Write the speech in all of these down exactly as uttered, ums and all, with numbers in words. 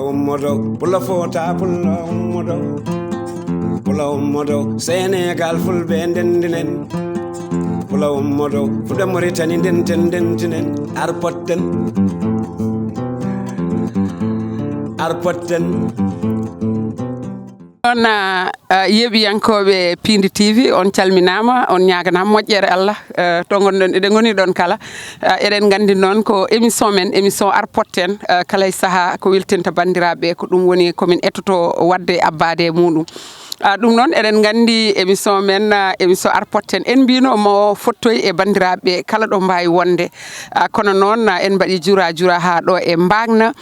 Ummodo, pula fota, pula ummodo. Pula ummodo, Senegal fulɓe ndendinen. Pula ummodo, fuɗa Mauritanie ndenten ndentinen. Arpotten. Arpotten. On, ah, ah, yeeɓiyankooɓe Piindi T V, on calminaama, on ñaaganaama moƴƴere Allah, eh, to ngonɗon, eɗen ngoni ɗon kala. Ah, eɗen nganndi noon ko émission men, émission Arpotten, eh, kala e sahaa ko weltinta banndiraaɓe, ko ɗum woni ko min ettoto waɗde e abbaade e muɗum. Ah, ɗum noon eɗen nganndi émission men, ah, émission Arpotten, en mbino mo fottoy e banndiraaɓe kala ɗo mbaawi wonde. Ah, kono noon, ah, en mbaɗi jura jura haa ɗo e Mbaagna.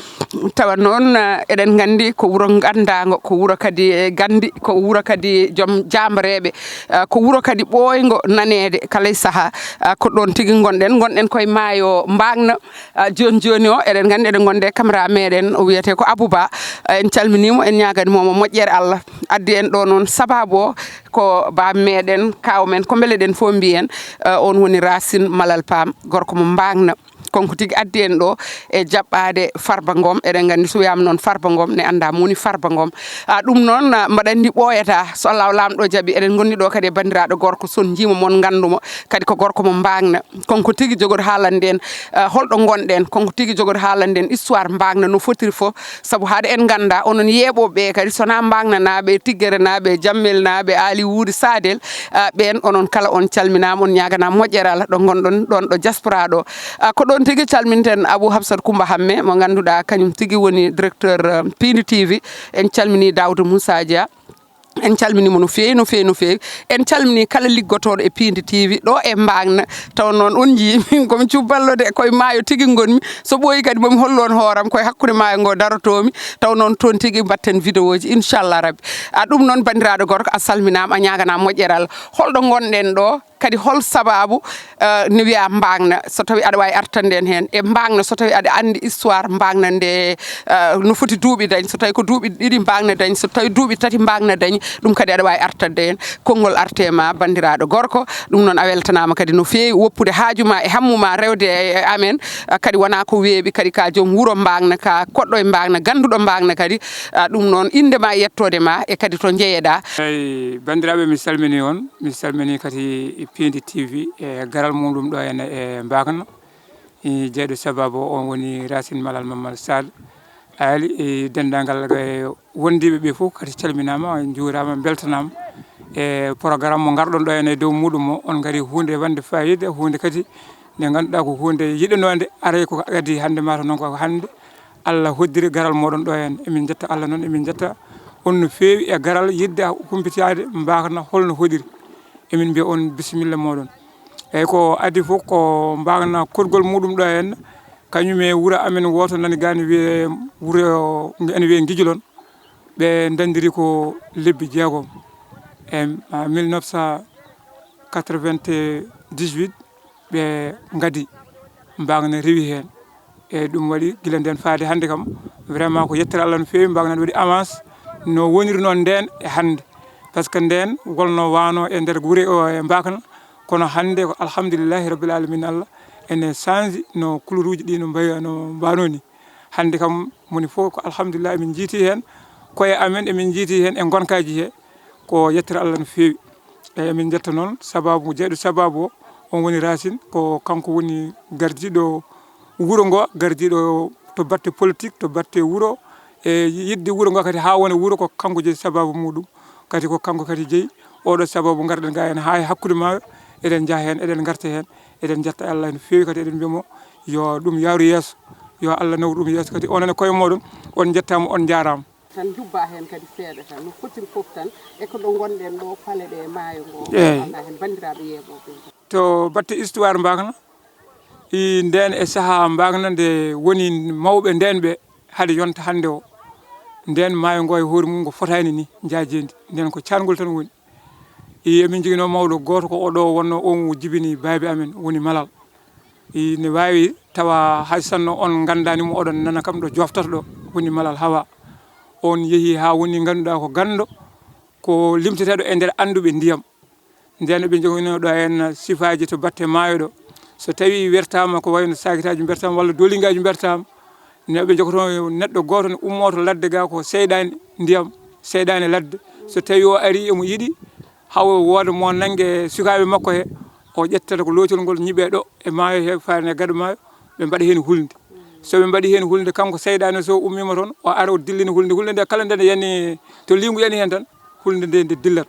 Tawa noon, eh, eɗen nganndi ko wuro nganndaango, ko wuro kadi, eh, ganndi, ko wuro kadi joom jaambareeɓe, eh, ko wuro kadi ɓooyngo naneede kala e sahaa. Eh, ko ɗoon tigi ngonɗen, ngonɗen koye maayo Mbaagna. Eh, jooni jooni o, eɗen nganndi eɗen ngonndi e caméra meɗen, o wiyetee ko Abou Ba. Eh, en calminii mo, en ñaaganii mo moƴƴere Allah. Addi en ɗo noon sabaabu o ko baaba meɗen, kaaw men, ko mbele ɗen fof mbiyen, eh, on woni Racine Malal Pam, gorko mo Mbaagna. Kanko tigi addi en ɗo e jaɓɓaade Farba Ngom. Eɗen nganndi so wiyaama noon Farba Ngom ne anndaa mo woni Farba Ngom. Ah, ɗum noon, ah, mbaɗa anndi ɓooyataa. So Allahu Laamɗo jaɓi, eɗen ngonni ɗo kadi e banndiraaɗo gorko, so on njiima mon nganndu mo. Kadi ko gorko mo Mbaagna. Kanko tigi jogoto haalande en, ah, holɗo ngonɗen. Kanko tigi jogoto haalande en histoire Mbaagna no fotiri fof. Sabu haade en ngannda, onon yeeɓooɓe ɓe kadi, so wonaa Mbaagna naaɓe, Tiggere naaɓe, Jammel naaɓe, Aali Wuuri Saadel, ah, ɓeen onon kala on calminaama, on ñaaganaama moƴƴere Allah ɗo ngonɗon ɗoon ɗo diaspora ɗo. Ah, ko ɗoon tigi calminten Abou Hafsat Coumba Hamme, mo ngannduɗaa kañum tigi woni directeur, eh, Piindi T V. En calminii Daouda Moussa Dia. En calminii mo no feewi, no feewi, no feewi. En calminii kala liggotooɗo e Piindi T V ɗo e Mbaagna. Taw noon on njii min komi cubballo de, koye maayo tigi ngonmi. So ɓooyi kadi momi hollu on hooram, koye hakkunde maayo ngo darotoomi. Taw noon toon tigi mbaɗten vidéo ji, inchallah rabbi. A ɗum noon banndiraaɗo gorko, a salminaama, a ñaaganaama moƴƴere Allah. Holɗo ngonɗen ɗo? Kadi hol sabaabu, eh, ne wiyaa Mbaagna, so tawii aɗa waawi artande en heen e Mbaagna, so tawii aɗa anndi histoire Mbaagna nde, eh, no foti duuɓi dañ, so tawii ko duuɓi ɗiɗi Mbaagna dañ, so tawii duuɓi tati Mbaagna dañ, ɗum kadi aɗa waawi artande en. Konngol arte ma, banndiraaɗo gorko, ɗum noon a weltanaama kadi no feewi woppude haaju ma e hammu ma rewde e, e amen, eh, kadi wonaa ko weeɓi, kadi ka joom wuro Mbaagna, ka koɗɗo e Mbaagna, gannduɗo Mbaagna kadi, eh, ɗum noon innde ma e yettoode ma e kadi to njeyeɗaa. Eyi, banndiraaɓe, mi salminii on. Mi salminii kadi Piindi T V e garal muɗum ɗo henne e Mbaagna. E jeyɗo sabaabu o, on woni Racine Malal Mamadou Sall. Aali, e denndaangal e wondiiɓe ɓe fof kadi calminaama, njuuraama, mbeltanaama e programme mo ngarɗon ɗo henne e dow muɗum o. On ngari huunde wonde faayiida, huunde kadi nde ngannduɗaa ko huunde yiɗanoonde, aray ko adii hannde, mataw noon ko hannde Allah hoddiri garal mooɗon ɗo henne. Emin njetta Allah noon, emin njetta on no feewi e garal yiɗde humpitaade Mbaagna hol no hoɗiri. Emin mbiya on bisimilla mooɗon. Eyi, ko adii fof ko Mbaagna koɗgol muɗum ɗo henne, kañum e wuro amen wooto nani ga ne wiyee wuro, ene wiyee Ngijilon. Ɓe ndenndiri ko lebbi jeegom e, ah, mille neuf cent quatre-vingt-dix-huit. Ɓe ngadi, Mbaagna rewi heen. E ɗum waɗi gila ndeen faade hannde kam, vraiment ko yettere Allah no feewi. Mbaagna ne waɗi avance no woniri noon ndeen e hannde. Par ce que ndeen wolno waano e nder gure o e Mbaagna, kono hannde ko alhamdulillahi rabbil alamina, Allah ene change no couleur uji ɗi no mbayi, no mbaano ni. Hannde kam moni fof ko alhamdulillah, emin njiiti heen koye amen, emin njiiti heen e ngonkaaji he. Ko yettere Allah no feewi. Eyi, emin njetta noon sabaabu, jeyɗo sabaabu o, on woni Racine, ko kanko woni gardiiɗo wuro ngo, gardiiɗo to batte politique, to batte wuro, e yiɗde wuro ngo kadi haa wona wuro, ko kanko jeyi sabaabu muɗum. Kadi ko kanko kadi jeyi oɗo sabaabu ngarɗen ga heen haa e hakkunde maayo, eɗen njaha heen, eɗen ngarta heen, eɗen njetta Allah no feewi. Kadi eɗen mbiya mo yo ɗum yaaru yeeso, yo Allah nawru ɗum yeeso. Kadi onon e koye mooɗon, on njettaama, on njaaraama. Tan njubba heen kadi seeɗa tan, no fotiri fof tan, e ko ɗo ngonɗen ɗo, pale ɗe e maayo ngo, eeyi, annda heen banndiraaɓe yeeɓooɓe. To batte histoire Mbaagna, i ndeen e sahaa Mbaagna nde woni mawɓe ndeen ɓe hade yonta hannde o, ndeen maayo ngo e hoore mum ngo fotaani ni, njaajeendi, ndeen ko caatngol tan woni. I emin njoginoo mawɗo gooto, ko oɗo wonnoo, on jibini baabi amen, woni Malal. I ne waawi tawa hay sanno on nganndaani mo, oɗon nana kam ɗo joftata ɗo, woni Malal Hawa. On yehi haa woni ngannduɗaa ko ganndo, ko limteteeɗo e nder annduɓe ndiyam. Ndeen ɓe njoginoo ɗo heen sifaaji to batte maayo ɗo. So tawii wertaama ko wayno saakitaaji mbertaama walla doolingaaji mbertaama, Ne ɓe jogoto neɗɗo gooto ne ummooto ladde ga ko seyɗaani ndiyam, seyɗaani ladde. So tawi o ari emo yiɗi hawo wooda mo nannge sukaaɓe makko he, o ƴettata ko loocol ngol ñiɓe ɗo e maayo he, faade e gaɗa maayo, ɓe mbaɗa heen hulde. So ɓe mbaɗi heen hulde, kanko seyɗaani so ummiima toon, o ara o dillina hulde. Hulde nde kala nde ne yani, to liingu yani heen tan, hulde nde nde dillat.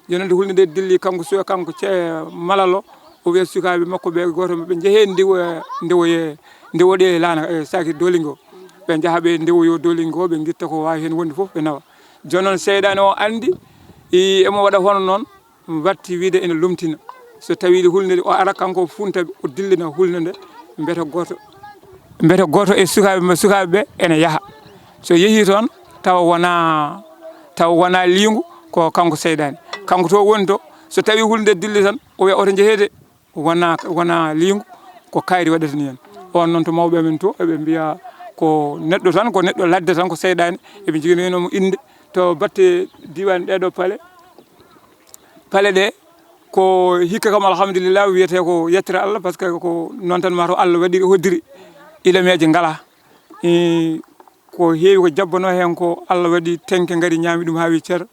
Jooni nde hulde nde dilli, kanko so, kanko ce-, malal o, o wiya sukaaɓe makko ɓe, gooto ɓe njehee ndiwo-, ndiwoye, ndiwoɗe laana, e saaki dolingo. Ɓe njaha ɓe ndiwoyo dolingo, ɓe ngitta ko waawi heen wonde fof, ɓe nawa. Jooni noon seyɗaani o anndi, i, emo waɗa hono noon, watti wiide ene lomtina. So tawi hulde nde o ara kanko o funta, o dillina hulde nde, mbete gooto, mbete gooto e sukaaɓe, sukaaɓe ɓe ene yaha. So yehii toon, tawa wonaa, tawa wonaa liingu, ko kanko seyɗaani. Kanko to woni to, so tawi hulde nde dilli tan, o wiya oto njehee de, wonaa, wonaa liingu, ko kayri waɗata ni en. On noon to mawɓe amen to, eɓe mbiya ko neɗɗo tan, ko neɗɗo ladde tan, ko seyɗaani. Eɓe njoginoyno mo innde to batte diiwaan ɗee ɗo pale. Pale ɗe, ko hikka kam, alhamdulillah, wiyetee ko yettere Allah, par ce que ko noon tan, maa to Allah waɗiri, hoddiri, ilameeje ngalaa. I, ko heewi ko jabbanoo heen ko, Allah waɗi tenke ngari ñaami ɗum haa wi cer,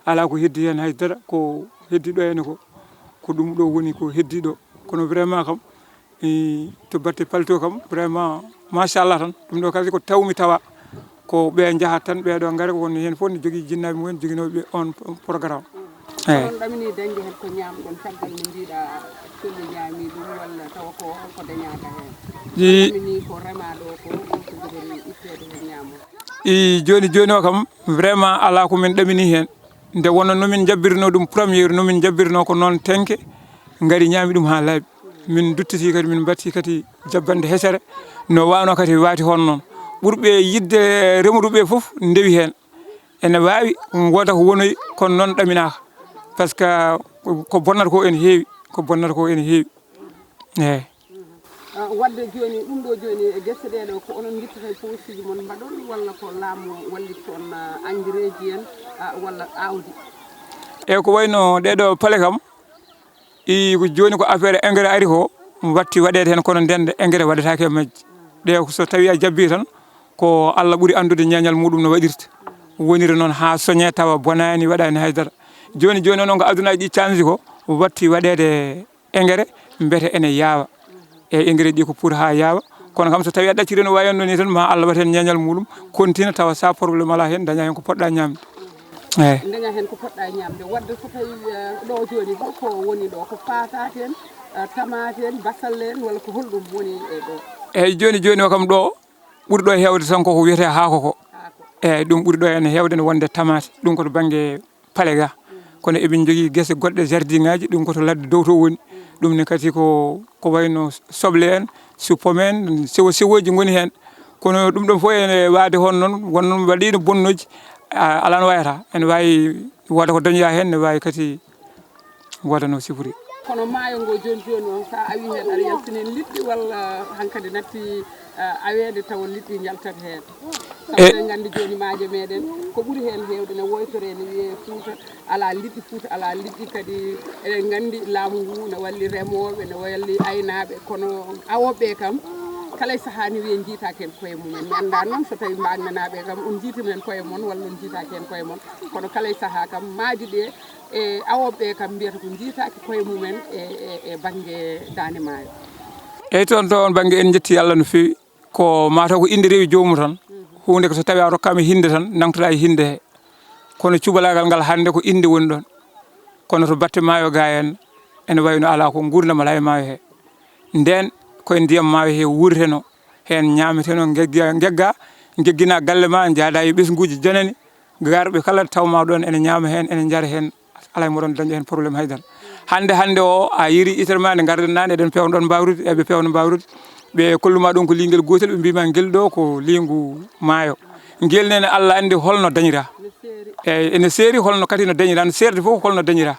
alaa ko heddi heen hay dara, ko heddi ɗo heen ko, ko ɗum ɗo woni ko heddi ɗo. Kono vraiment kam, i, to batte palto kam, vraiment, machallah tan, ɗum ɗo kadi ko tawmi tawa. Ko ɓe njahat tan, ɓee ɗo ngara, ko woni heen fof ne jogii jinnaaɓe mumen joginooɓe on programme. Eeyi. Oɗon ɗamini dañde heen ko ñaamɗon caggal nde mbiɗa colli ñaami ɗum, walla tawa ko holko dañaaka heen? Ɗi- Ɗamini ko remaa ɗo ko, holko njogori itteede heen ñaamo? I, jooni, jooni o kam, vraiment alaa ko min ɗamini heen. Nde wonno no min njabbirno ɗum première, no min njabbirno ko noon tenke, ngari ñaami ɗum haa laaɓi. Min duttiti kadi, min mbatti kadi jabbande hesere, no waawno kadi waati hono noon. Ɓurɓe yiɗde remude ɓe fof ndewi heen. Ene waawi wooda ko wonoyi, kono noon ɗaminaaka. Par ce que ko bonnata ko ene heewi, ko bonnata ko ene heewi. Eeyi. Ah, wadde jooni, ɗum ɗo jooni, e gese ɗee ɗo, ko onon ngittata e poosiji mon mbaɗon, walla ko laamu wallitta on, ah, engrais ji en, ah, walla aawdi? Eeyi, ko wayno ɗee ɗo pale kam, i, ko jooni ko affaire engrais ari ko, watti waɗeede heen, kono ndeen engrais waɗataake e majji. Ɗe ko so tawi a jabbii tan, ko Allah ɓuri anndude ñeeñal muɗum no waɗirta. Woniri noon haa soñee tawa bonaani, waɗaani hay dara. Jooni, jooni noon ko adunaaji ɗi canji ko, watti waɗeede engrais, mbete ene yaawa. E engrais ɗi ko pour haa yaawa. Kono kam so tawi a ɗacciri no wayi no ni tan, ma Allah waɗ heen ñeeñal muɗum, kontina tawa sa problème alaa heen, daña heen ko poɗɗa ñaamde. Eeyi. Daña heen ko poɗɗa ñaamde. Wadde so tawi, eh, ɗo jooni, holko woni ɗo? Ko patate en, eh, tamaate en, basalle en, walla ko holɗum woni e ɗo? Eeyi, jooni, jooni o kam ɗo ɓuri ɗo heewde tan koko wiyetee haako ko. Haako. Eeyi, ɗum ɓuri ɗo heen heewde ne wonde tamaate. Ɗum ko to bannge pale ga. Kono eɓe njogii gese goɗɗe, jardin ŋaaji, ɗum ko to ladde dow to woni. Ɗum ne kadi ko, ko wayno soble en, sippome en, sewo sewooji ngoni heen. Kono ɗum ɗon fof ene waade hono noon, won noon waɗiino bonnooji, a, alaa no wayata. Ene waawi wooda ko dañoya heen, ne waawi kadi wooda no sifori. Kono maayo ngo jooni jooni on, so a awii heen, aɗa yaltini heen liɗɗi, walla hankadi natti, a, aweede tawa liɗɗi njaltat heen? Sabu e- eɗen nganndi jooni maaje meɗen, ko ɓuri heen heewde ne woytoree, ne wiyee Fuuta alaa liɗɗi, Fuuta alaa liɗɗi. Kadi eɗen nganndi laamu ngu ne walli remooɓe, ne walli aynaaɓe, kono awooɓe ɓe kam, kala e sahaa ne wiyee njiitaaki heen koye mumen. Mi anndaa noon so tawii mbaagnanaaɓe kam, on njiitima heen koye mon, walla on njiitaaki heen koye mon. Kono kala e sahaa kam, maadi ɗe e awooɓe ɓe kam mbiyata ko njiitaaki koye mumen e, e, e bannge Daande Maayo. Eeyi, toon, to on bannge en njetti Allah no feewi. Ko mataw ko innde rewi joomum tan. Huunde ko so tawii a rokkaama hinnde tan, nangtoɗaa e hinnde he. Kono cubalaagal ngal hannde ko innde woni ɗoon. Kono to batte maayo ga en, ene wayi no alaa ko nguurndam alaa e maayo he. Ndeen ko e ndiyam maayo he wuurtenoo, heen ñaametenoo, ngegga, ngegga, ngeggina galle ma, njaadaa e ɓesnguuji janani, garɓe kala taw ma ɗoon ene ñaama heen, ene njara heen, alaa e moɗon daña heen problème haydara. Hannde, hannde o, a yerii itere ma nde ngarɗen naane, eɗen peewno ɗoon mbaawrude, eɓe peewno mbaawrude. Ɓe kollu ma ɗoon ko liingel gootel, ɓe mbii ma ngel ɗo ko liingu maayo. Ngel nene Allah anndi holno dañira. Eeyi, ene seeri holno kadi no dañira, no seerde fof holno dañira.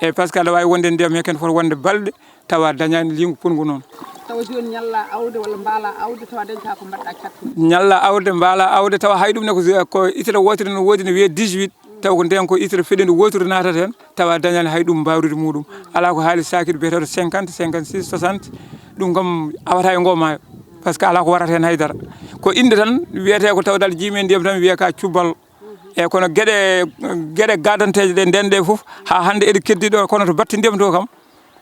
Eeyi, par ce que aɗa waawi wonde e ndiyam he, ken foti wonde balɗe, tawa dañaani liingu puɗngu noon. Tawa jooni ñalla awde walla mbaala awde, tawa dañta ko mbaɗɗa caɗtude. Ñalla awde, mbaala awde, tawa hay ɗum ne ko, ko itere wootere no woodi, no wiyee dix-huit, tawa ko ndeen ko itere feɗeendu wootere naatata heen, tawa dañaani hay ɗum mbaawrude muɗum. Alaa ko haali saakir biyeteeɗo cinquante, cinquante-six, soixante, ɗum kam awata e ngoo maayo. Par ce que alaa ko warata heen haydara. Ko innde tan wiyetee ko tawde aɗa jiimi e ndiyam tan wiyee ka cubbal. E kono geɗe, geɗe gaadanteeje ɗe nden ɗe fof, haa hannde eɗe keddi ɗo, kono to batte ndiyam to kam,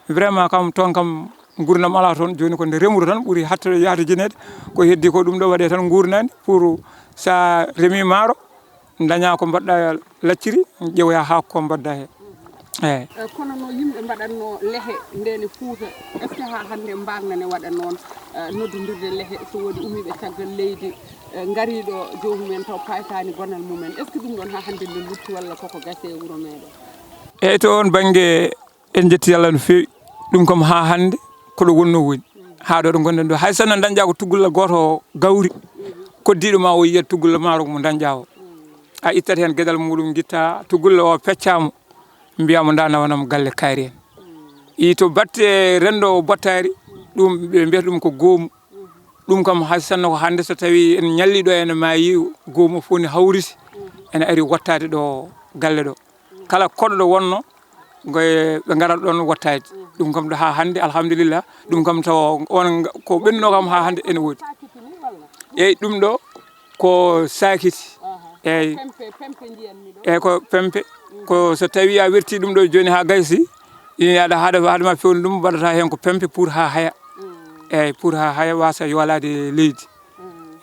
vraiment kam, toon kam, nguurndam alaa toon. Jooni ko nde remru tan ɓuri hatta yahde jineede. Ko heddi ko ɗum ɗo waɗee tan nguurnaani pour sa remi maaro, dañaa ko mbaɗɗa lacciri, ƴeewoya haako ko mbaɗda he. Eeyi. Eh, kono no yimɓe mbaɗatno lehe nde ne Fuuta, est ce que haa hannde mbaagna ne waɗa noon, eh, noddondirde lehe so woodi umiiɓe caggal leydi, eh, ngariiɗo joomum en taw paaytaani gonal mum en? Est ce que ɗum ɗoon haa hannde nde lutti walla koko gasi e wuro meeɗen? Eeyi, to oon bannge en njetti Yalla no feewi. Ɗum kam haa hannde ko ɗo wonnoo woni. Haa ɗo ɗo ngonɗen ɗo. Hay sinno dañƴaa ko tuggulla gooto gawri, koddiiɗo ma o yiyat tuggulla maaro ko mo dañƴaa o. A ittat heen geɗal muɗum, ngitta tuggulla o peccaamo, mbiyaamo nda nawanam galle kayri en. I to batte renndo o bottaari, ɗum ɓe mbiyata ɗum ko goomu. Ɗum kam hay sinno ko hannde so tawi en ñalli ɗo ene maayi goomu fof ne hawriti, ene ari wattaade ɗo galle ɗo. Kala koɗo ɗo wonno, ngoye ɓe ngarat ɗon wattaade. Ɗum kam ɗo haa hannde, alhamdulillah. Ɗum kam tawa on nga-, ko ɓennuno kam haa hannde ene woodi. Eeyi, ɗum ɗo ko sakiti. Eeyi. Eeyi, ko pempe. Ko so tawi a werti ɗum ɗo jooni haa gaysi, ina aɗa haɗa, haɗa ma fewni ɗum, mbaɗata heen ko pempe pour haa haya. Eeyi, pour haa haya wasa yolaade leydi.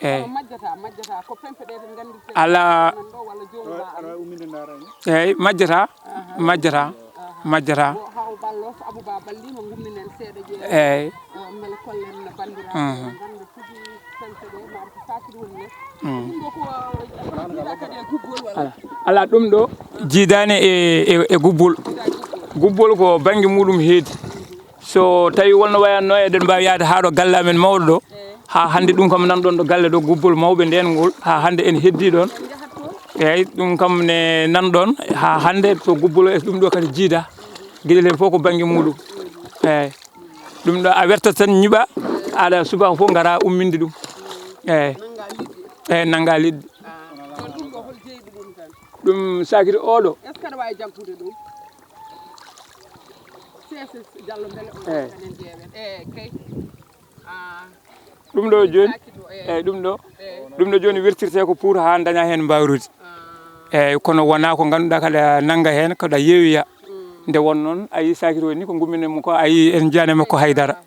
Eeyi. Kono majjata, majjata, ko pempe ɗe to nganndi. Ala. Nan ɗo walla joomum ma. Eeyi, majjata, majjata, majjata. Wo Haw Ballo, so Abou Ba ballii mo, ngumminen seeɗa ƴeewa. Eeyi. Eh, mbele kollen banndiraaɓe, mhm, ngannda tigi pempe ɗe, maɗa ko sakiri woni nder. Mm. Ɗum ɗo ko, eh, kono jiidaa kadi e gubbol walla? Ala, ala, ɗum ɗo jiidaani e, e, e gubbol. Jiidaa e gubbol. Gubbol ko bannge muɗum heedi. So tawi wonno wayanno eɗen mbaawi yaade haa ɗo galle amen mawɗo ɗo, haa hannde ɗum kam nan ɗon ɗo galle ɗo gubbol mawɓe nden ngol, haa hannde en heddi ɗon. Eeyi, ɗum kam ne nan ɗon, haa hannde to gubbol e ɗum ɗo kadi jiida. Geɗel heen fof ko bannge muɗum. Eeyi. Ɗum ɗo a wertat tan ñiɓa, aɗa subaka fof ngara umminde ɗum. Eeyi. Eeyi, nannga liɗɗi. Ɗum sakiri oɗo. Est-ce que aɗa waawi jaggude ɗum? Sese Diallo, mbele o, eeyi, enen ƴeewen. Eeyi, kay. Ah. Ɗum ɗo jooni, sakiri o, eeyi, eeyi, ɗum ɗo, eeyi, ɗum ɗo jooni wertirte ko pour haa daña heen mbaruuji. Ah. Eeyi, kono wonaa ko ngannduɗaa kaɗa nannga heen, kaɗa yeeyoya. Mm. Nde won noon, a yii sakiri o ni ko ngumminen mo ko, a yii en njiyaani makko haydara.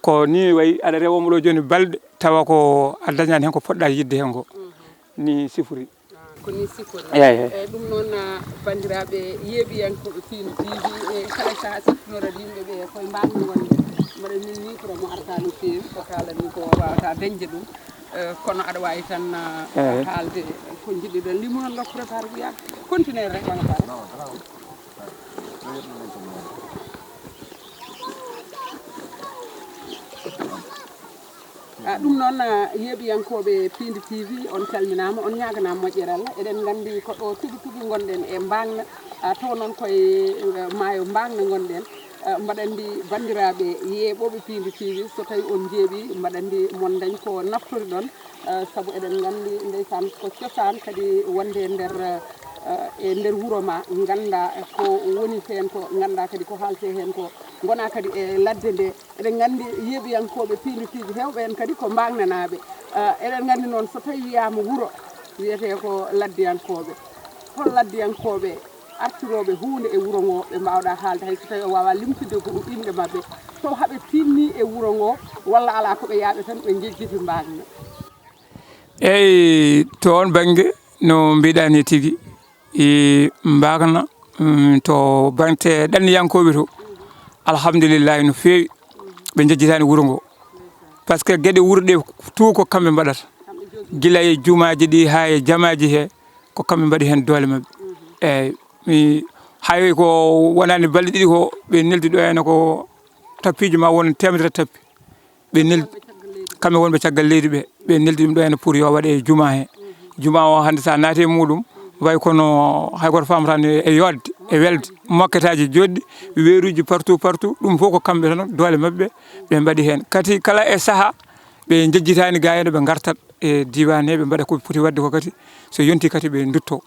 Ko ni wayi, aɗa rewa mo ɗo jooni balɗe, tawa ko a dañaani heen ko poɗɗa yiɗde heen ko. Mhm. Ni sifori. Ah, ko ni sifori. Eeyi, eeyi. Eeyi, ɗum noon, ah, banndiraaɓe yeeɓiyankooɓe Piindi T V, e kala sahaa siftinora yimɓe ɓe koye mbaawmi wonde. Mbaɗa min micro mo arata no feewi, ko kaalanmi ko waawata dañde ɗum. Eh, kono aɗa waawi tan, ah, eeyi, haalde ko njiɗɗuɗon. Limo noon ɗo préparé ko yaade. Continuer rek, wano kala. Ah, ɗum noon, ah, yeeɓiyankooɓe Piindi T V, on calminaama, on ñaaganaama moƴƴere Allah. Eɗen nganndi ko ɗo tigi tigi ngonɗen e Mbaagna, ah, tawa noon koye, eh, maayo Mbaagna ngonɗen. Ah, mbaɗa anndi banndiraaɓe yeeɓooɓe Piindi T V, so tawi on njeeɓi, mbaɗa anndi mon dañ ko naftoriɗon. Eh, sabu eɗen nganndi, ndeysaan, ko cosaan kadi wonde e nder, eh, e nder wuro ma, ngannda ko woni heen ko, ngannda kadi ko haalte heen ko, ngona kadi e ladde nde. Eɗen nganndi yeeɓiyankooɓe Piindi T V heewɓe heen kadi ko Mbaagnanaaɓe. Eh, eɗen nganndi noon so tawi wiyaama wuro, wiyetee ko laddiyankooɓe. Hol laddiyankooɓe artirooɓe huunde e wuro ngo ɓe mbaawɗa haalde, hay so tawi o waawaa limtude ko innde maɓɓe, so haɓe pinni e wuro ngo, walla alaa ko ɓe yaaɓe tan ɓe njejjiti Mbaagna? Eeyi, to oon bannge, no mbiɗaa ni tigi, e Mbaagna, mm, to baŋte ɗanniyankooɓe to, alhamdulillahi, no feewi, ɓe njejjitaani wuro ngo. Par ce que geɗe wuro ɗe tout ko kamɓe mbaɗata. Gila e jumaaji ɗi haa e jamaaji he, ko kamɓe mbaɗi heen doole maɓɓe. Eeyi, mi, hay ko wonaani balɗe ɗiɗi ko ɓe neldi ɗo heen ko tappiiji ma won teemedere tappi. Ɓe neldi, kamɓe wonɓe caggal leydi ɓe, ɓe neldi ɗum ɗo heen pour yo waɗe e juma he. Juma o hannde so a naati e muɗum, way kono hay goto famata e, e yodde, e welde, mokketaaji joɗɗi, weeruuji partout, partout, ɗum fof ko kamɓe tan, doole maɓɓe, ɓe mbaɗi heen. Kadi kala e sahaa, ɓe njejjitaani gaa heen, ɓe ngartat e diiwaan he, ɓe mbaɗa ko ɓe poti waɗde ko kadi, so yonti kadi ɓe ndutto.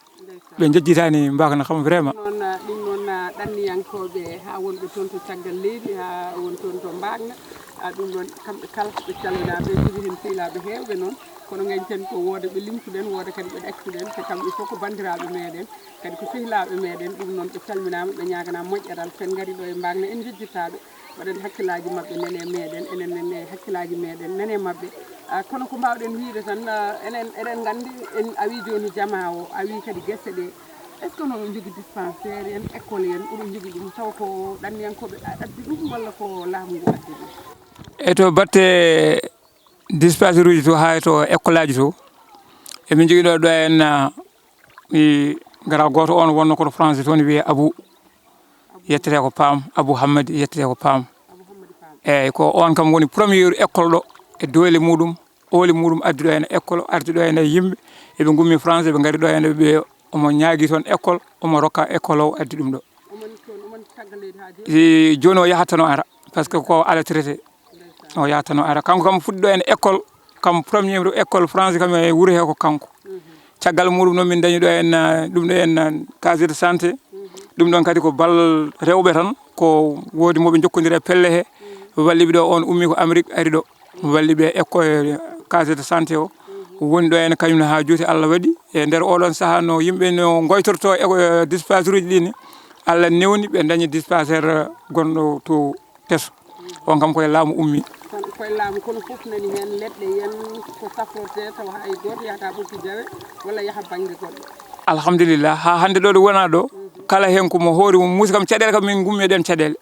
Ɓe njejjitaani Mbaagna kam vraiment. Noon, ah, ɗum noon, ah, Ɗanniyankooɓe haa wonɓe toon to caggal leydi, haa won toon to Mbaagna. A, ɗum noon, kamɓe kala ɓe calminaa, ɓe njogii heen sehilaaɓe heewɓe noon. Kono ngañten ko wooda ɓe limtuɗen, wooda kadi ɓe ɗaccuɗen, te kamɓe fof ko banndiraaɓe meeɗen, kadi ko sehilaaɓe meeɗen. Ɗum noon, ɓe calminaama, ɓe ñaaganaama moƴƴeral. So en ngarii ɗo e Mbaagna, en njejjitaa ɓe, mbaɗen hakkillaaji maɓɓe nene e meeɗen, enen nene e hakkillaaji meeɗen, nene e maɓɓe. A, kono ko mbaawɗen wiyde tan, a, enen eɗen nganndi, en, a wii jooni jamaa o, a wii kadi gese ɗe. Est-ce que noon on njogii dispensaire en, école en, oɗon njogii ɗum, taw ko ɗanniyankooɓe a-, addi ɗum walla ko laamu ngu addi ɗum? E to batte dispensaire uji to, haa e to école aji to, emin njogii ɗo, ɗo en, a, i gara gooto on wonno ko to France toon, wiyee Abou, yettetee ko Paam, Abou Hammadi, yettetee ko Paam. Abou Hammadi Paam. Eeyi, ko on kam woni première école ɗo e doole muɗum, ooli muɗum addi ɗo heen école, ardi ɗo heen e yimɓe, eɓe ngummi France, eɓe ngari ɗo heen, ɓe, omo ñaagi toon école, omo rokka école o, addi ɗum ɗo. Omon toon, omon caggal leydi haa jooni? Si jooni o yahat tan o ara, parce que ko à la traité. Ndeysaan. O yahat tan o ara. Kanko kam fuɗɗi ɗo heen école, kam première école France kam e wuro he ko kanko. Mhm. Caggal muɗum noon min dañi ɗo heen, ah, ɗum ɗo heen, ah, case de santé. Mhm. Ɗum ɗoon kadi ko ballal rewɓe tan, ko woodi mo ɓe njokkondiri e pelle he. Mhm. Walliɓe ɗo, on ummi ko Amérique ari ɗo. Walli ɓe e ko, e case de santé o. Woni ɗo heen kañum ne haa jooti, Allah waɗi e nder oɗon sahaa no yimɓe no ngoytorto e, e dispensaire uji ɗi ni, Allah newni ɓe dañi dispensaire gonɗo to Teso. On kam koye laamu ummi. Kono koye laamu, kono fof nani heen, leɗɗe yen, ko safrorte tawa hay gooto yahata ɓokki jawe walla yaha bannge goɗɗo. Alhamdulillah, haa hannde ɗo ɗo wona ɗo, kala heen ko mo hoori mum muusi kam, caɗeele kam min ngummi e ɗeen caɗeele.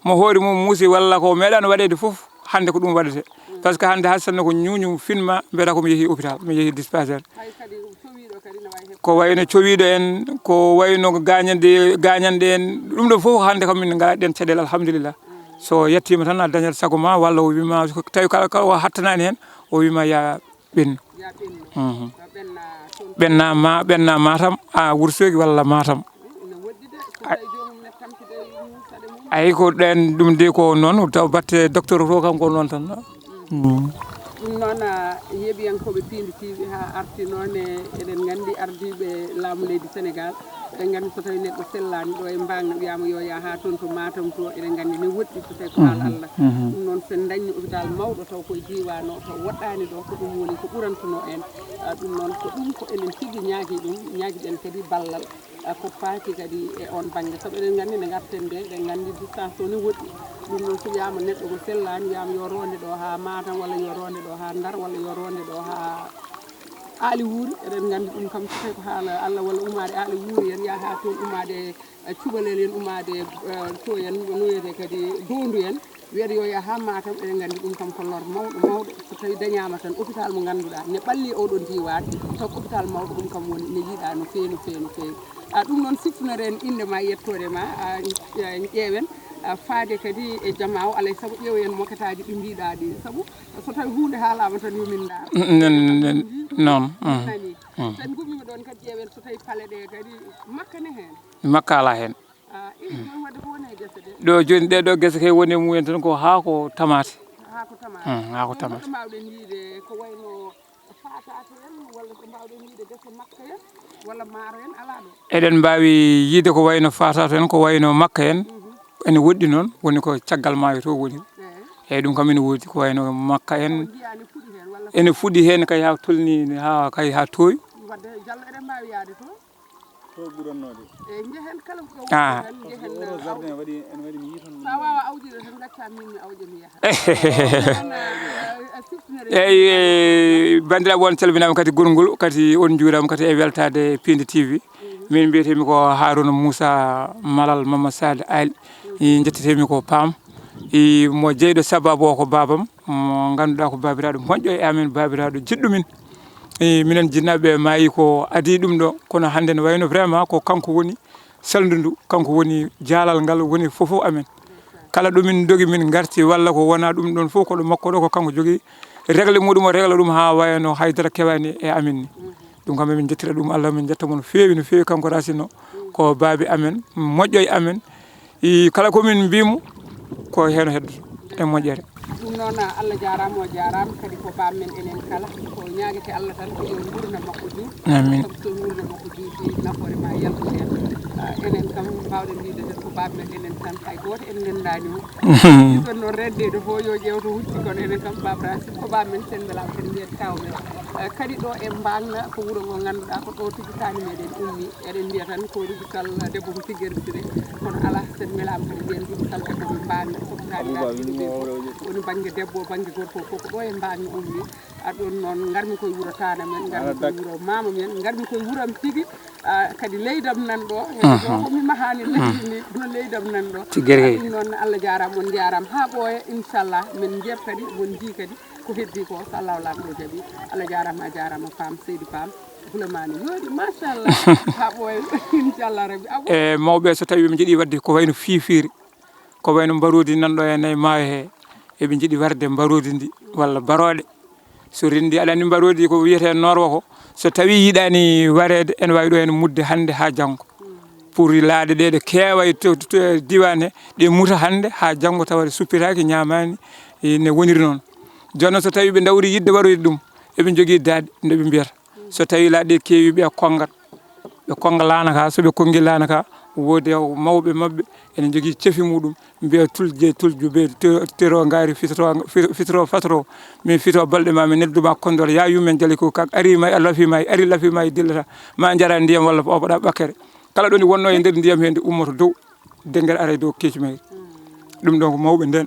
Mo hoori mum muusi walla ko meeɗaano waɗeede fof, hannde ko ɗum waɗetee. Parce que hannde hay sinno ko ñuuñu finma, mbiyata ko mi yehi hôpital, mi yehi dispensaire. Hay kadi cowiiɗo kadi ne wayi heen. Ko wayno cowiiɗo en, ko wayno gaañande, gaañande en, ɗum ɗo fof hannde kam min ngalaa ɗeen caɗeele, alhamdulillah. So yettiima tan a dañat sago ma, walla o wiima, so tawi kala, kala o hattanaani heen, o wiima ya ɓennu. Ya ɓennu. Mhm. Ɓenna toon. Ɓenna ma, ɓenna Matam, a Wursogi walla Matam. Ina woɗɗi de, so tawi joomum ne tampi de, muusa de mum. Ayi, ko ɗeen ɗum de ko noon, taw batte docteur to kam ko noon tan. Mm. Ɗum noon, a, yeeɓiyankooɓe Piindi T V haa arti noon e, eɗen nganndi ardiiɓe laamu leydi Sénégal, eɗen nganndi so tawi neɗɗo sellaani ɗo e Mbaagna, wiyaama yo yah haa toon to Matam to, eɗen nganndi ne woɗɗi so tawi ko haala Allah. Mhm. Ɗum noon so en dañi hôpital mawɗo taw koye diiwaan o, taw woɗɗaani ɗo, ko ɗum woni ko ɓurantunoo en. A, ɗum noon ko ɗum ko enen tigi ñaagi ɗum, ñaagiɗen kadi ballal. A, ko faati kadi e on bannge. Sabu eɗen nganndi nde ngarten nde, eɗen nganndi distance o ne woɗɗi. Ɗum noon so wiyaama neɗɗo ko sellaani, wiyaama yo roonde ɗo haa Matam, walla yo roonde ɗo haa Ndar, walla yo roonde ɗo haa Aali Wuuri. Eɗen nganndi ɗum kam so tawi ko haala Allah walla umaade Aali Wuuri, en yaha haa toon umaade, e, Cubalel en, umaade, e, to en, no wiyetee kadi Doondu en. Wiyata yo yah haa Matam, eɗen nganndi ɗum kam ko lor mawɗo, mawɗo. So tawi dañaama tan hôpital mo ngannduɗaa ne ɓalli oɗon diiwaan, taw ko hôpital mawɗo, ɗum kam woni ne yiɗaa no feewi, no feewi, no feewi. A, ɗum noon siftinore en innde ma, yettoode ma, a, a, ƴeewen, a, faade kadi e jamaa o, alay sago ƴeewen mokataaji ɗi mbiɗaa ɗi. Sabu so tawi huunde haalaama tan yo min ndaar. Nen, nen, noon. Mm. Nani. Mm. Sen ngummiima ɗoon kadi ƴeewen so tawi pale ɗe kadi makka ne heen. Makka alaa heen. A, ii, ɗum waɗde ko woni e gese ɗe? Ɗo jooni ɗee ɗoo gese kay woni e mumen tan ko haako tamaate. Haako tamaate. Mm, haako tamaate. Holko mbaawɗen yiyde ko wayno faatato en, walla ko mbaawɗen yiyde gese makka en, walla maaro en, alaa ɗo? Eɗen mbaawi yiyde ko wayno faatato en, ko wayno makka en. Mhm. Ene woɗɗi noon, woni ko caggal maayo to woni. Eey. Eey, ɗum kam ene woodi, ko wayno makka en. On njiyaa ne fuɗi heen, walla? Ene fuɗi heen kay haa tolni, haa kay haa toowi. Wadde Jallo eɗen mbaawi yahde to? To ɓurannoo de. E njehen kala ko Ah. Njehen, Oro jardin waɗi, ene waɗi mi yii toon. So a waawaa awƴude tan, ngacca min mi awƴa mi yaha. Eeyi, banndiraaɓe, on calminaama kadi gongol, kadi on njuuraama kadi e weltaade Piindi T V. Min mbiyetee-mi ko Harouna Moussa Malal Mama Sall Ali. I njettetee-mi ko Paam. I mo jeyɗo sababu o ko baabam, mo ngannduɗaa ko baabiraaɗo moƴƴo e amen, baabiraaɗo jiɗɗo min. E minen jinnaaɓe maayi ko adii ɗum ɗo, kono hannde ne wayno vraiment ko kanko woni salndu ndu, kanko woni jaalal ngal, woni fof fof amen. Kala ɗo min ndogi min ngarti walla ko wonaa ɗum ɗoon fof ko ɗo makko ɗo, ko kanko jogii règle muɗum, o règle ɗum haa wayano haydara kewaani e amen ni. Ɗum kam emin njettira ɗum Allah, min njetta mo no feewi, no feewi kanko Racine o. Ko baabi amen, moƴƴo e amen. I kala ko min mbiimo ko heen heddoto e moƴƴere. Ɗum noon, Allah jaaraama, o jaaraama kadi ko baam men enen kala. Ko ñaagete Allah tan ko yo nguurndam makko juut. Amin. Sabu so nguurndam makko Ɗi nafoore ma yaltu heen. Ah, enen kam, mbaawɗen wiide tan ko baab men, enen tan hay gooto en nenndaani mo. Ɗiɗon noon reddeede fof yo ƴeew to hucci, kono enen kam, Baaba Racine ko baab men, sen mbelaama kadi mbiyen kaaw men. Ah, kadi ɗo e Mbaagna ko wuro ngo ngannduɗaa ko ɗo tigi taani meɗen ummi. Eɗen mbiya tan ko Rugi Sall debbo mo Tiggere Siré, kono alaa sen mbelaama kadi mbiyen Rugi Sall debbo mo Mbaagna, sokkaani Racine ɓe fof. Woni bannge debbo, bannge gorko fof ko ɗo e Mbaagna ummi. Aɗon noon, ngarmi koye wuro Taana men, ngarmi koye wuro Maama men, ngarmi koye wuram tigi. Ah, kadi leydam nan ɗo, he ɗo ko mi mahaani leydi ni, kono leydam nan ɗo. Tigi kay. Ah, ɗum noon, Allah jaaraama, on njaaraama haa ɓooya, inchallah, men njeeɓ kadi, mon njii kadi, ko heddi ko, so Allah Laamɗo jaɓi. Allah jaaraama, a jaaraama, Paam, Seydi Paam, Hulamaani, yooɗi, machallah, haa ɓooya, inchallah rabbi. Abo. E mawɓe, so tawi ɓe njiɗi waɗde ko wayno fiifiiri, ko wayno mbaroodi nan ɗo e nayi maayo he, eɓe njiɗi warde mbaroodi ndi, walla barooɗe. So renndi, aɗa anndi mbaroodi ko wiyetee norwa ko, so tawii yiɗaani wareede, ene waawi ɗo heen mutde hannde haa janngo. Pour laaɗe ɗe, ɗe keewa e to, to, to diiwaan he, ɗe muta hannde haa janngo tawa ɗe suppitaaki, ñaamaani, e ne woniri noon. Jooni noon, so tawii ɓe ndawri yiɗde waroyde ɗum, eɓe njogii daaɗe nde ɓe mbiyata. So tawii laaɗe ɗe keewi ɓe konngat, ɓe konnga laana ka, so ɓe konngi laana ka, woodi mawɓe maɓɓe ene njogii cefi muɗum, mbiya tulje, tulju be te-, tero ngaari, fitoro, fi-, fitoro, fatoro, min fito balɗe ma, min neddu ma kondol, ya yummen jali ko kak, ari may, a lafi may, ari lafi may, dillata, ma njara ndiyam walla oɓoɗa ɓakkere. Kala ɗo ndi wonno e nder ndiyam he, ndi ummoto dow, denngel ara e dow keeci mayri. Ɗum ɗon ko mawɓe nden.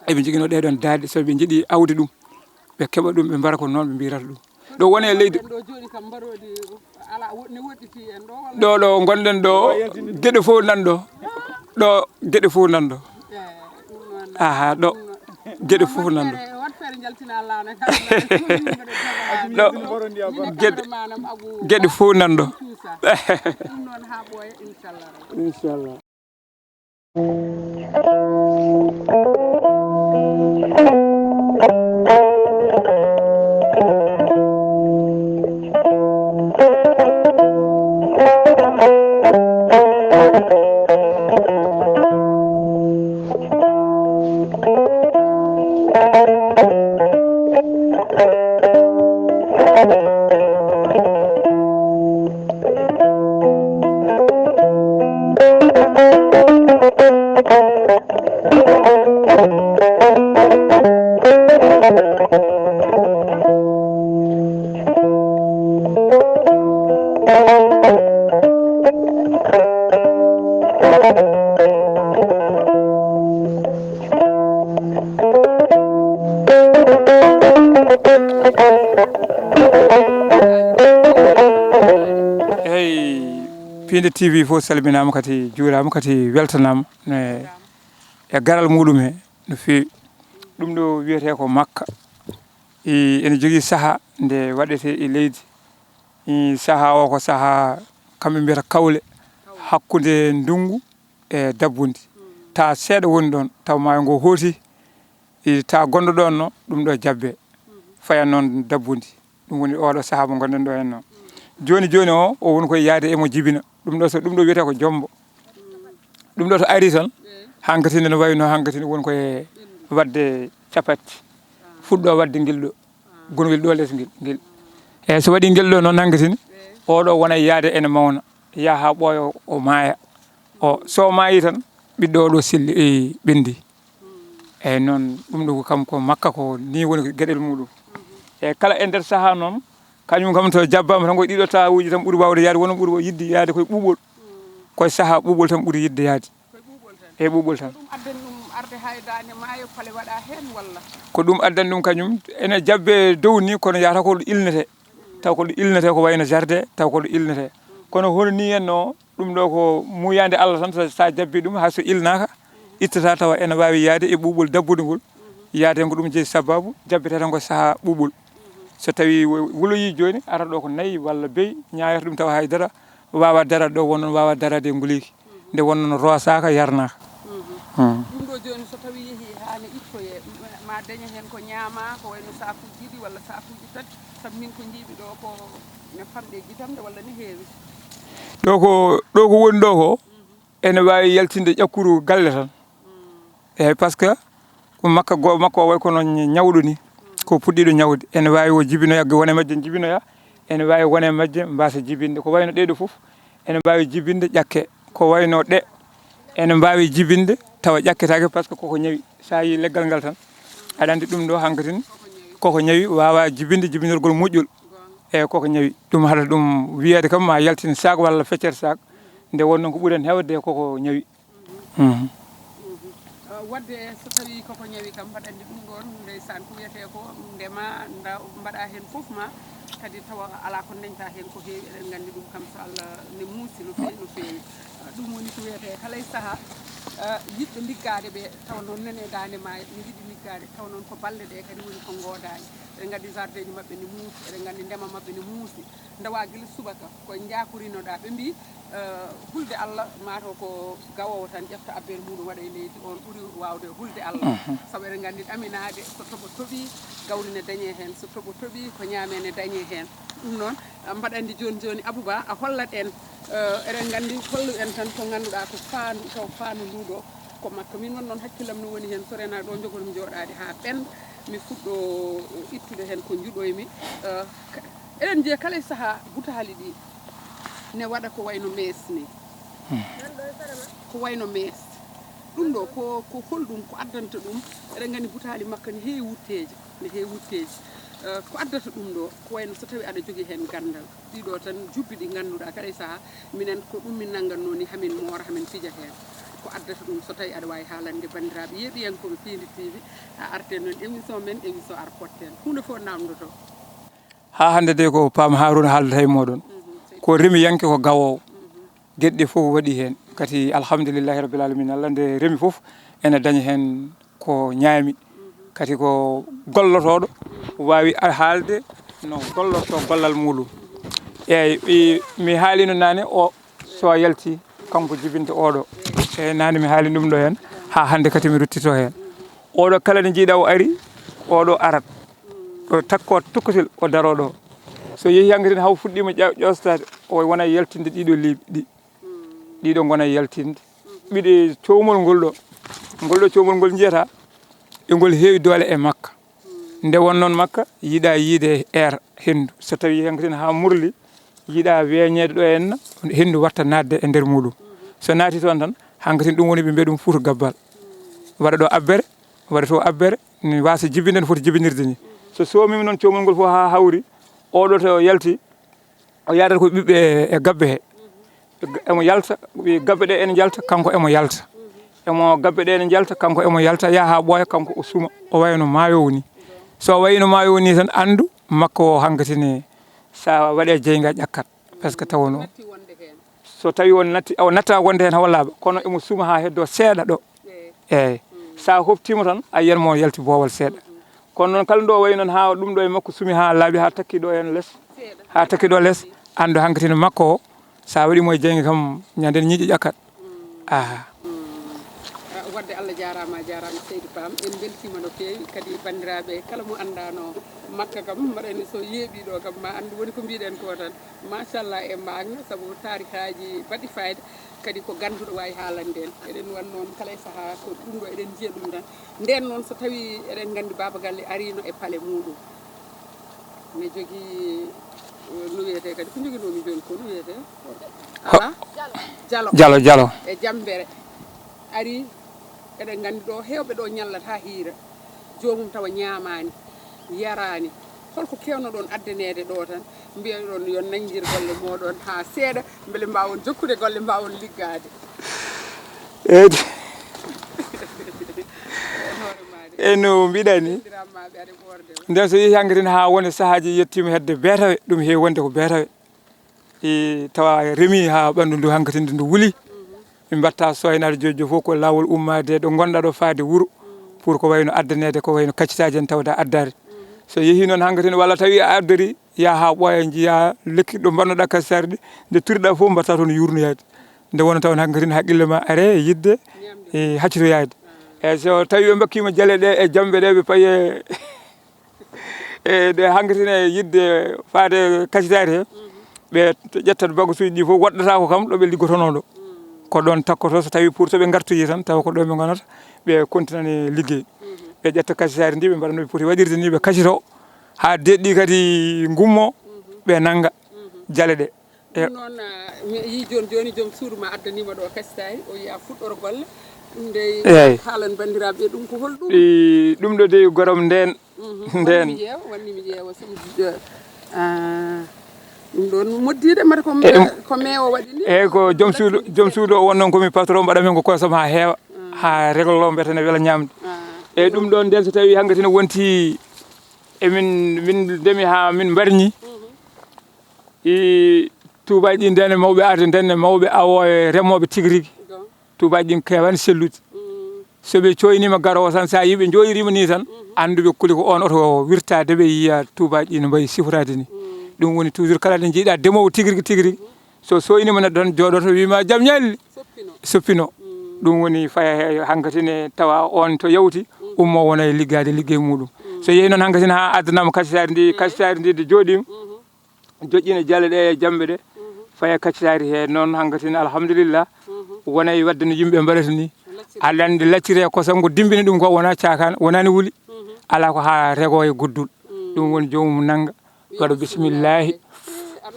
Eɓe njogino ɗee ɗon daaɗe, so ɓe njiɗi awde ɗum, ɓe keɓa ɗum, ɓe mbara ko noon ɓe mbirata ɗum. Ɗo woni e leydi. Ɗo jooni kam mbaroodi ala wo-, ne woɗɗiti en ɗo walla? Ɗo, ɗo ngonɗen ɗo, geɗe fof nan ɗo. Ɗo geɗe fof nan ɗo. Eh, ɗum noon. Aha, ɗo geɗe fof nan ɗo. Waɗ feere, waɗ feere njaltina laana kam. Ɗo geɗe, geɗe fof nan ɗo. Ɗum noon haa ɓooya, inchallah. Inchallah. Eyi, Piinde T V fof salminaama, kadi juuraama, kadi weltanaama e, e garal muɗum he no feewi. Ɗum ɗo wiyetee ko Makka. E, ene jogii sahaa nde waɗetee e leydi. E, sahaa o ko sahaa kamɓe mbiyata kawle hakkunde ndunngu e dabbundi. Tawa seeɗa woni ɗoon, tawa maayo ngo hooti, e, tawa gonɗo ɗoon no, ɗum ɗo jabbe. Faya noon dabbundi. Ɗum woni oɗo sahaa mo ngonɗen ɗo henno. Jooni jooni o, o woni koye yaade emo jibina. Ɗum ɗo so, ɗum ɗo wiyetee ko jombo. Ɗum ɗo so ari tan, hankatinde no wayno hankatinde woni koye waɗde capatti. Fuɗɗo waɗde ngel ɗo. Gonwel ɗo les ngel, ngel. Eeyi, so waɗi ngel ɗo noon hankatinde, oɗo wona yaade ene mawna, yaha haa ɓooya o maaya. O, so maayi tan, ɓiɗɗo o ɗo selli, e, ɓenndi. Eeyi, noon ɗum ɗo kam ko Makka ko nii woni geɗel muɗum. Eeyi, kala e nder sahaa noon, kañum kam to jabbaama tan ko ɗiɗo taawuuji tan ɓuri waawde yaade, wona ɓuri yiɗde yaade koye ɓuuɓol. Koye sahaa ɓuuɓol tan ɓuri yiɗde yaade. Koye ɓuuɓol tan? Eeyi, ɓuuɓol tan. Ko ɗum addani ɗum arde haa e daande maayo, pale waɗa heen walla? Ko ɗum addani ɗum kañum, ene jabbe dow ni, kono yahata ko ɗo ilnetee. Taw ko ɗo ilnetee, ko wayno jardin, taw ko ɗo ilnetee. Kono hono nii henno, ɗum ɗo ko muuyaande Allah tan, so, so a jabbii ɗum, hay so ilnaaka, ittata tawa ene waawi yahde e ɓuuɓol dabbude ngol. Yahde ko ɗum jeyi sababu, jabbetee tan ko sahaa ɓuuɓol. So tawii wo-, wuloyii jooni, ara ɗo ko nayi walla beyi, ñaayata ɗum tawa hay dara, waawa daraade ɗo, won noon waawa daraade e nguleeki. Nde won noon roosaaka, yarnaaka. Mhm. Hmm. Ɗum ɗo jooni so tawii yehii haa ne ittoyee, ma daña heen ko ñaamaa, ko wayno saakuuji ɗiɗi walla saakuuji tati, sabu min ko njiimi ɗo ko ne famɗi e gitamɗe walla ne heewi? Ɗo ko, ɗo ko woni ɗo ko, ene waawi yaltinde ƴakkuru galle tan. Eeyi, par ce que ko makka go-, makko o wayi kono ñawɗo ni, ko puɗɗiiɗo ñawde. Ene waawi o jibinoya, wona e majje jibinoya, ene mbaawi won e majje mbaasa jibinde. Ko wayno ɗee ɗoo fof, ene mbaawi jibinde ƴakke. Ko wayno ɗe, ene mbaawi jibinde tawa ƴakketaake, par ce que koko ñawi. So a yii leggal ngal tan, aɗa anndi ɗum ɗo hankatin koko ñawi, waawaa jibinde jibinirgol moƴƴol. Eeyi, koko ñawi. Ɗum haɗata ɗum wiyeede kam ma yaltin saak walla feccere saak. Nde won noon ko ɓuri heen heewde koko ñawi. Mhm. Uh, wadde so tawii koko ñawi kam, mbaɗa anndi ɗum ɗoon, ndeysaan, ko wiyetee ko ndema, nda mbaɗa heen fof ma, kadi tawa alaa ko ndeñta heen ko heewi. Eɗen nganndi ɗum kam, so Allah ne muusi, no feewi, no feewi. Uh, ɗum woni ko wiyetee kala e sahaa, uh, yiɗɓe liggaade ɓe, tawa noon nene daande ma ne yiɗi liggaade, tawa noon ko balle ɗe kadi woni ko ngoodaani. Eɗen nganndi jardineji maɓɓe ne muusi, eɗen nganndi ndema maɓɓe ne muusi, ndewa gila subaka, ko njakorinoɗa. Ɓe mbi, uh, hulde Allah, mataw ko gawowo tan ƴefta abbere muɗum waɗa e leydi, on ɓuri wawde hulde Allah. Sabu eɗen nganndi ɗaminaade, so toɓo toɓi, gawri ne dañe heen, so toɓo toɓi, ko ñaame ne dañe heen. Ɗum noon, uh, mbaɗa anndi jooni jooni, Abouba, a hollat en, uh, eɗen nganndi, hollu en tan ko ngannduɗaa ko faandu, taw faandu ndu ɗo ko makka. Min won noon hakkillam no woni heen, so renaa ɗo njogomi jooɗaade haa ɓenda, mi fuɗɗo ittude heen ko njuɗoymi. Uh, ka- eɗen njiya kala e sahaa butaali ɗi ne waɗa ko wayno mees ni. Ko wayno mees. Ɗum ɗo ko, ko holɗum ko addanta ɗum? Eɗen nganndi butaali makka ne heewi wutteeji, ne heewi wutteeji. Uh, ko addata ɗum ɗo, ko wayno so tawi aɗa jogii heen ganndal. Ɗiɗo tan jubbi ɗi ngannduɗaa kala e sahaa, minen ko ɗum min nanngatnoo ni, hamin moora, hamin fija heen. Ko addata ɗum, so tawi aɗa waawi haalande banndiraaɓe yeeɓiyankooɓe Piindi T V, a arten noon émission men, émission Ar Potten. Huunde fof namdoto. Haa hannde de ko Paam Harouna haaldata e mooɗon. Ko remiyanke, ko gawoowo. Geɗe ɗe fof waɗi heen. Kadi alhamdulillahi rabbil alamina, Allah nde remi fof ene daña heen ko ñaami. Kadi ko gollotooɗo, waawi a- haalde no gollorto gollal muɗum. Eeyi, i- mi haalino naane o, so a yalti, kanko jibinta oɗo. Eeyi, naane mi haali ɗum ɗo heen, haa hannde kadi mi ruttito heen. Oɗo kala nde njiiɗa o ari, oɗo arat. O takko tokkotel, o daro ɗo. So yehi hanki tan haw fuɗɗiima ƴa- ƴostaade, o wona yaltinde ɗiɗo leeɓi ɗi. Ɗiɗo ngona yaltinde. Ɓiɗe cowmol ngol ɗo. Ngol ɗo cowmol ngol njiyata, e ngol heewi doole e makka. Nde won noon makka, yiɗa yiide air henndu. So tawi hanki tan haa murli, yiɗa weeñeede ɗo henna, henndu watta naatde e nder muɗum. So naati toon tan, hanki tan ɗum woni ɓe mbiya ɗum fuuto gabbal. Waɗa ɗo abbere, waɗa to abbere, ni waasa jibinde no foti jibinirde ni. So soomima noon cowmol ngol fof haa hawri, oɗo to yalti, o yaadata ko ɓiɓɓe e gabbe he. Emo yalta, ɓe gabbe ɗe ene njalta, kanko emo yalta. Emo gabbe ɗe ene njalta, kanko emo yalta, yaha haa ɓooya, kanko o suma, o wayno maayo woni. So wayno maayo woni tan, anndu makko o hankati ne, sa waɗe jeynga ƴakkat, parce que tawono. So tawi on natti, o natta wonde heen hawa laaɓa, kono emo suma haa heddo seeɗa ɗo. Eeyi. Sa hoftiima tan, a yiyat mo yalti boowal seeɗa. Kono noon kala ɗo wayi noon haa ɗum ɗo e makko sumi haa laaɓi, haa takki ɗo heen les, haa takki ɗo les, anndu hankati ne makko o, sa waɗi mo e jeynge kam, ñande ne ñiiƴa ƴakkat. Aha. Ah, wadde Allah jaaraama, a jaaraama seydi Pam, en mbeltiima no feewi. Kadi banndiraaɓe, kala mo anndaano makka kam, mbaɗa anndi so yeeɓii ɗo kam, ma anndu woni ko mbiɗen ko tan. Machallah, e mbaagna, sabu taarikaaji mbaɗi fayda, kadi ko gannduɗo waawi haalande en. Eɗen won noon kala e sahaa ko ɗum ɗo eɗen njiya ɗum tan. Ndeen noon, so tawii eɗen nganndi Baaba Galle ariino e pale muuɗum, ne jogii, eh, no wiyetee kadi, ko njoginoomi jooni ko no wiyetee? Ala? Jalo. Jalo, jalo. E Jammbere. Ari, eɗen nganndi ɗo heewɓe ɗo ñallata hiira. Joomum tawa ñaamaani, yaraani. Holko keewnoɗon addaneede ɗo tan? Mbiyoɗon yo nanngir golle mooɗon haa seeɗa, mbele mbaawon jokkude golle, mbaawon liggaade. Eeyi. E hoore maa de. E no mbiɗa ni. Nden so yehi hanki tan haa wone sahaaji yettiima hedde beetawe, ɗum heewi wonde ko beetawe. E tawa remi haa ɓanndu ndu hanki tan ndu wuli. Min mbatta soynaade jojo fof ko laawol ummaade ɗo ngonɗa ɗo faade wuro. Pour ko wayno addaneede, ko wayno kaccitaaji en tawda addaade. So yehi noon hanki tan walla tawi a addori, yaha haa ɓooya njiya lekki ɗo mbannoɗa kaccitaare ɗi, nde turiɗa fof mbatta toon yurnoyaade. Nde wona taw hanki tan haqqille ma are e yidde e haccitoyaade. Eeyi, so tawi ɓe mbakkima jale ɗe e jamɓe ɗe ɓe paye e ɗe hanki tan e yidde faade kaccitaare he, ɓe ƴettat bagasuuji ɗi fof woɗɗata ko kam ɗo ɓe liggotono ɗo. Ko ɗon takkoto so tawi pour so ɓe ngartoyi tan tawa ko ɗo ɓe ngonata, ɓe kontinani liggey. Ɓe ƴetta kaccitaare ndi ɓe mbaɗa no ɓe poti waɗirde ni, ɓe kaccito haa deɗɗi kadi ngummo. ɓe nannga jale ɗe. Ɗum noon, ah, mi yii jooni jooni joom suudu ma addaniima ɗo kasitaari, o yiya fuɗɗoro golle. Ɗum dey, eey, haalan banndiraaɓe ɓe ɗum ko holɗum? Ɗum ɗo dey gorom ndeen. Mhm. Ndeen. Wanni mi ƴeewa, wanni mi ƴeewa, so mi, ah, ɗum ɗoon moddiide, mata ko, e, ɗum, ko meewo waɗi ni? Eey, ko joom suudu, joom suudu o won noon ko mi patron, mbaɗa min ko kosam haa heewa, ah, haa reglo mbiyata ne wela ñaamde. Ah. Eey, ɗum ɗoon ndeen so tawii hankadi ne wonti emin, min ndemi haa min mbarñi. Mhm. I tuubaaji ɗi ndenne mawɓe arde, ndenne mawɓe awooɓe remooɓe tigi rigi. Go. Tuubaaji ɗin keewani sellude. Mm. So ɓe cooyniima garoowo tan, so a yii ɓe njooɗiriima nii tan, mhm, anndu ɓe kuli ko oon oto wirtaade ɓe yiya tuubaaji ɗi no mbayi sifraade nii. Mm. Ɗum woni toujours kala nde njiiɗaa demoowo tigi rigi, tigi rigi, so sooyniima neɗɗo tan jooɗoto wiima, "Jam ñalli?" Soppino. Soppino. Mm. Ɗum woni faya he hankadi ne tawa oon to yawti, mm, ummo wona e liggaade liggey muɗum. Mm. So yehi noon hankadi ne haa addanaama kasitaari ndi, mm, kasitaari ndi nde jooɗiima, mhm, joƴƴina jale ɗe e jamɓe ɗe, mhm, faya kaccitaari he noon hankadi ne, alhamdulillah, mhm, wona e wadde no yimɓe mbaɗata ni. Lacciri. Aɗa anndi lacciri e kosam ko dimbini ɗum ko wona caakaan, wonani wuli. Mhm. Alaa ko haa rego e guddul. Mm. Ɗum woni joomum nannga, waɗa bisimillahi,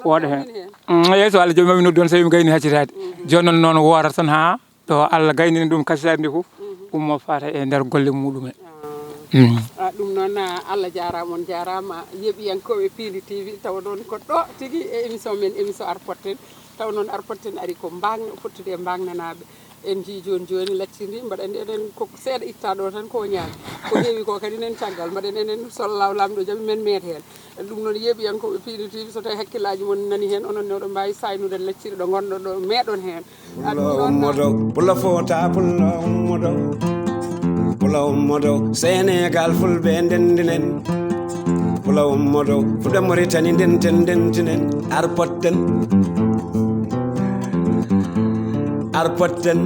wooɗa heen. Mm, eey, so Allah joomi mi noddi on, so mi gayni haccitaade. Mhm. Jooni noon, noon woorata tan haa ɗo Allah gaynini ɗum kasitaari ndi fof, mhm, ummo fata e nder golle muɗum en. Ah. Mm. Ah, ɗum noon, ah, Allah jaaraama, on jaaraama, yeeɓiyankooɓe Piindi T V, tawa noon ko ɗo tigi e émission men, émission Arpotten. Tawa noon Arpotten ari ko mbaagna, fottude e mbaagnanaaɓe. En njii jooni jooni lacciri ndi, mbaɗa anndi enen ko seeɗa itta ɗo tan ko ñaami. Ko heewi ko kadi nen caggal, mbaɗen enen so Laamɗo jaɓi men meet heen. Ɗum noon yeeɓiyankooɓe Piindi T V, so tawi hakkillaaji mon nani heen, onon ne oɗon mbaawi saaynude lacciri ɗo ngonɗo ɗo, meeɗon heen. Pulo ummodo, pulo fota, pulo ummodo. Pulo ummodo, Senegal fulɓe ndendinen. Pulo ummodo, fulɓe Mauritanie ndenten, ndentinen. Arpotten. Arpotten.